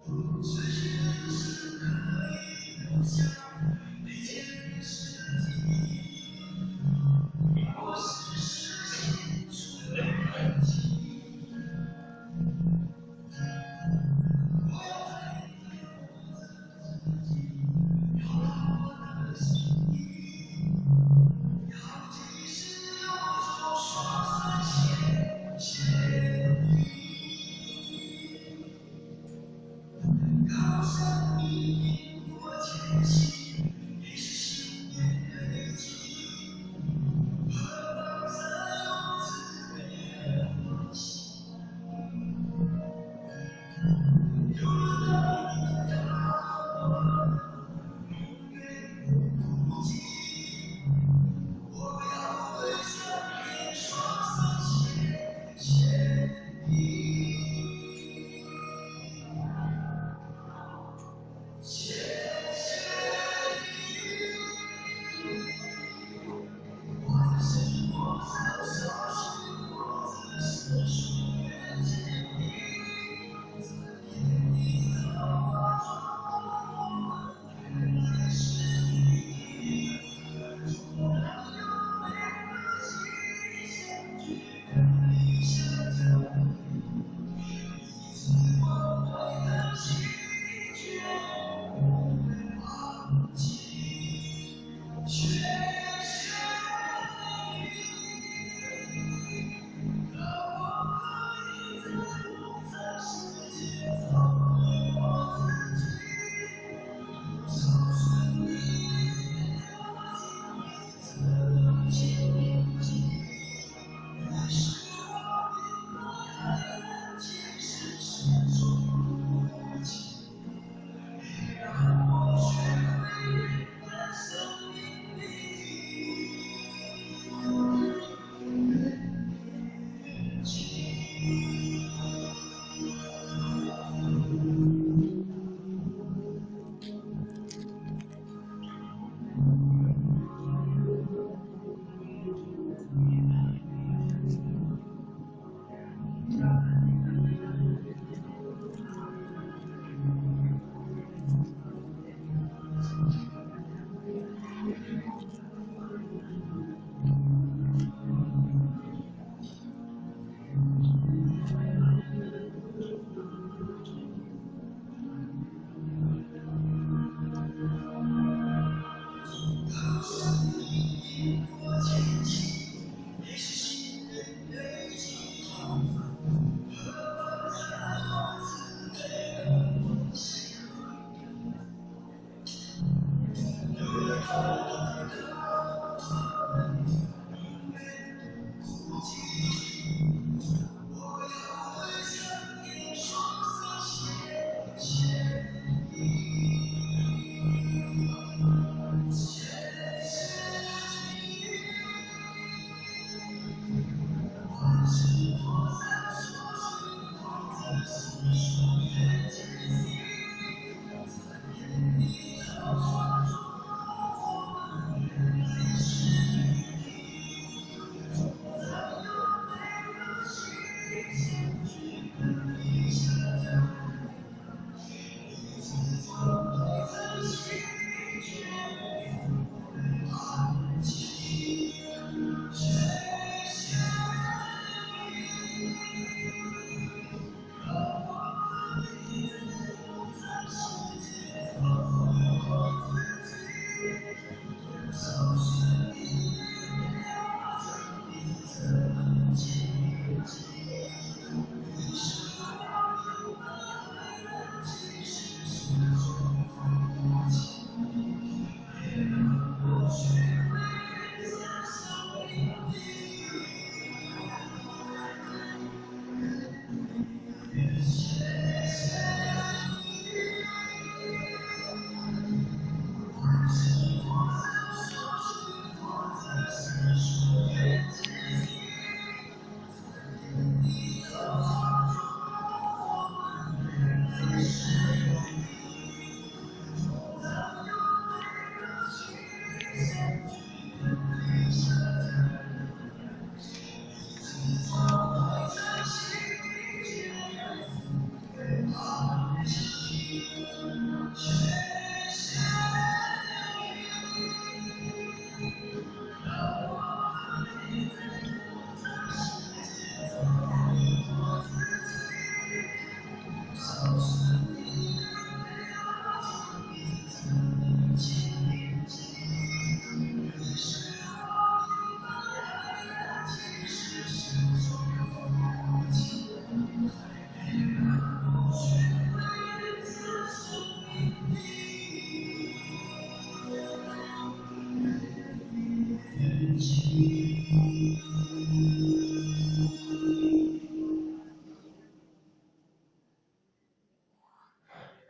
時是可以留下每件事的記憶，或是時心出了問題。我要飛我自己，表達我的心意，要及時有種說聲謝謝你。靠山一定我堅信，你是信念。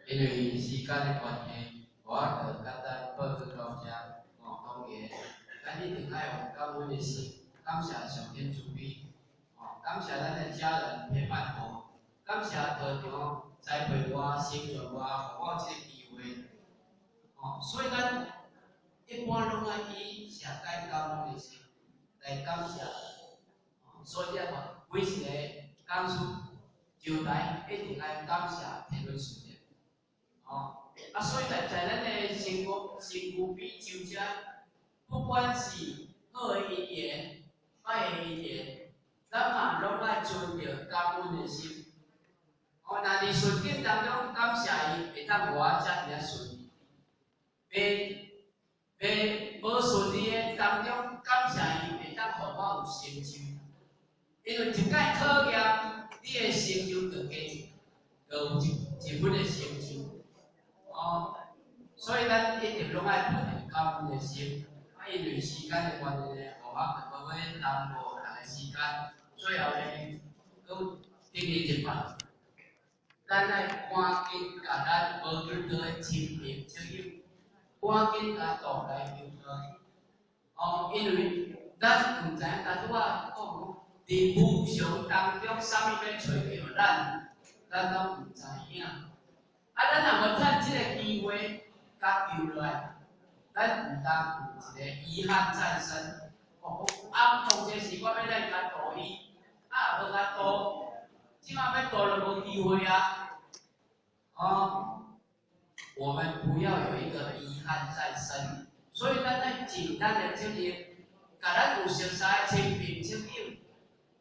因為時間的關係，我就簡單報告到遮。哦，當然，咱一定愛用感恩的心，感謝上天慈悲，哦，感謝咱的家人陪伴我，感謝道場栽培我、成就我，予我這個機會。哦，所以咱一般攏愛以上蓋感恩的心來感謝。哦，所以你看，每一個講師上台一定愛感謝天倫事業。哦，啊，所以在咱的身軀邊周遮，不管是好的因緣、歹的因緣，咱嘛攏愛存著感恩的心。哦，若佇順境當中感謝伊，會當予我遮爾仔順利；袂無順利的當中感謝伊，會當予我有成就。因為一擺考驗，你的成就就加一，就有一分的成就。哦，所以咱一定攏愛抱著感恩的心。啊，因為時間的關係呢，我就無欲耽誤大家時間。最後呢，閣整理一擺，咱愛趕緊共咱無求道的親朋戚友，趕緊共導來求道。哦，因為咱毋知影當拄仔講，佇無常當中，啥物欲揣著咱，咱攏毋知影。啊，咱若無趁這個機會，共救落來，咱毋通有一個遺憾在身。哦，啊，當這時我欲來共度伊，啊，無共度，這馬欲度就無機會啊。哦，我們不要有一個遺憾在身，所以咱愛盡咱的責任，共咱有熟似的親朋戚友，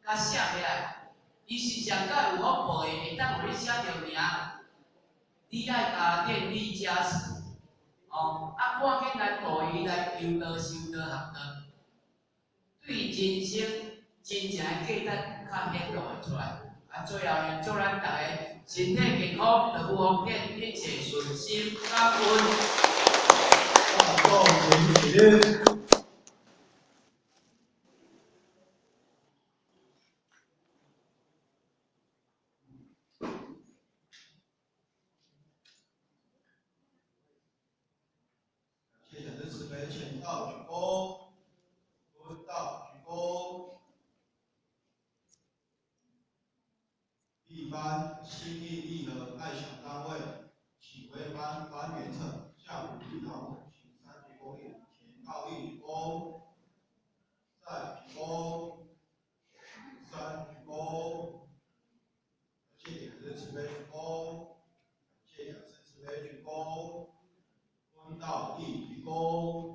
共寫起來，伊是上蓋有福報的，會當予你寫著名，你愛共願力加持，哦，啊，趕緊來度伊來求道、修道、學道，對人生真正的價值較顯露會出來。啊，最後呢，祝咱大家身體健康，樂有福建，一切順心，感恩。大眾起立。謝謝師慈悲，請道鞠躬，聞道鞠躬。一班新義立和愛想單位，啟威班班員成向五力老母行三鞠躬禮，前倒立鞠躬，再鞠躬，三鞠躬。謝謝師慈悲鞠躬，謝謝師慈悲鞠躬，聞道一鞠躬。